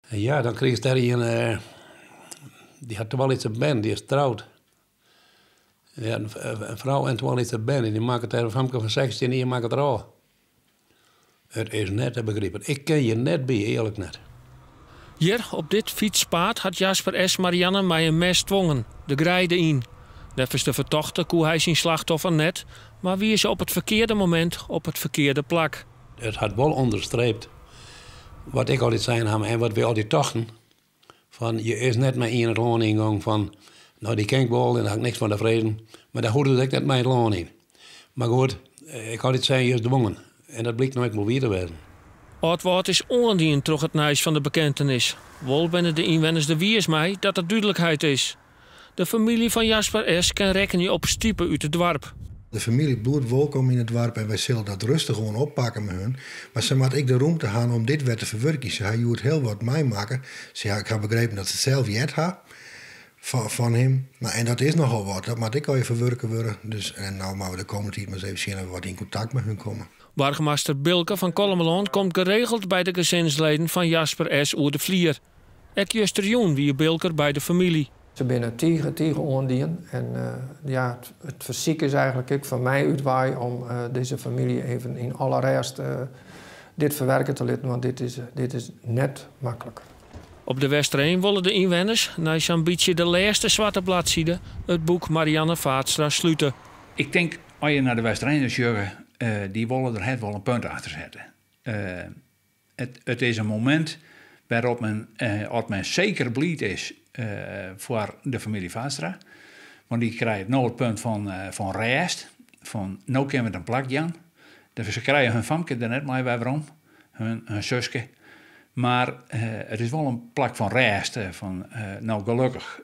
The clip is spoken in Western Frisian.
Ja, dan krigest dêr ien, dy hat twa lytse bern, dy is troud. Dy hat in frou en twa lytse bern en dy makket dêr in famke fan 16 jier makket er ôf. It is net te begripen. Ik kin hjir net by, earlik net. Hjir, op dit fytspaad, hat Jasper S. Marianne mei in mes twongen, de greide yn. Neffens de fertochte koe hy syn slachtoffer net, mar wie se op it ferkearde momint op it ferkearde plak. It hat wol ûnderstreept wat ik altyd sein ha en wat wy altyd tochten, fan je is net mei ien it lân yngong fan no dy ken ik wol en dêr ha ik niks fan te frezen, mar dêr hoecht it ek net mei it lân yn. Mar goed, ik ha altyd sein je is dwongen en dat blykt no ek wol wier te wêzen. Aldwâld is oandien troch it nijs fan de bekentenis. Wol binne de ynwenners der wiis mei dat der dúdlikheid is. De famylje fan Jasper S. kin rekkenje op stipe út it doarp. De famylje bliuwt wolkom yn it doarp en wy sille dat rêstich oan oppakke mei hun. Mar se moat ek de rûmte ha om dit wer te ferwurkjen. Se ha hjoed hiel wat meimakke. Se ha, ik ha begrepen dat se it sels heard ha fan him. Nou, en dat is nochal wat. Dat moat ek allegear ferwurke wurde. Dus, en no moatte we de kommende tiid mar ris even sjen of we wat yn kontakt mei hun komme. Boargemaster Bilker fan Kollumerlân komt geregeld by de gesinsleden fan Jasper S. oer de flier. Ek justerjûn wie Bilker by de famylje. Se binne tige, tige oandien. En ja, it fersyk is eigenlik ek fan my út wei om dizze famylje even yn alle rêst dit ferwerke te litten, want dit is net maklik. Op De Westereen wolle de ynwenners, nei sa'n bytsje de lêste swarte bladside, it boek Marianne Vaatstra slute. Ik tink, as je nei de Westereners sjogge, dy wolle der het wol in punt achter sette. It is in momint wêrop't men, as men seker bliid is foar de famylje Vaatstra, want dy krije no it punt fan rêst, fan no kinne we it in plak jaan. Se krije hun famke der net mei wer werom, hun suske, mar it is wol in plak fan rêst, fan no gelokkich.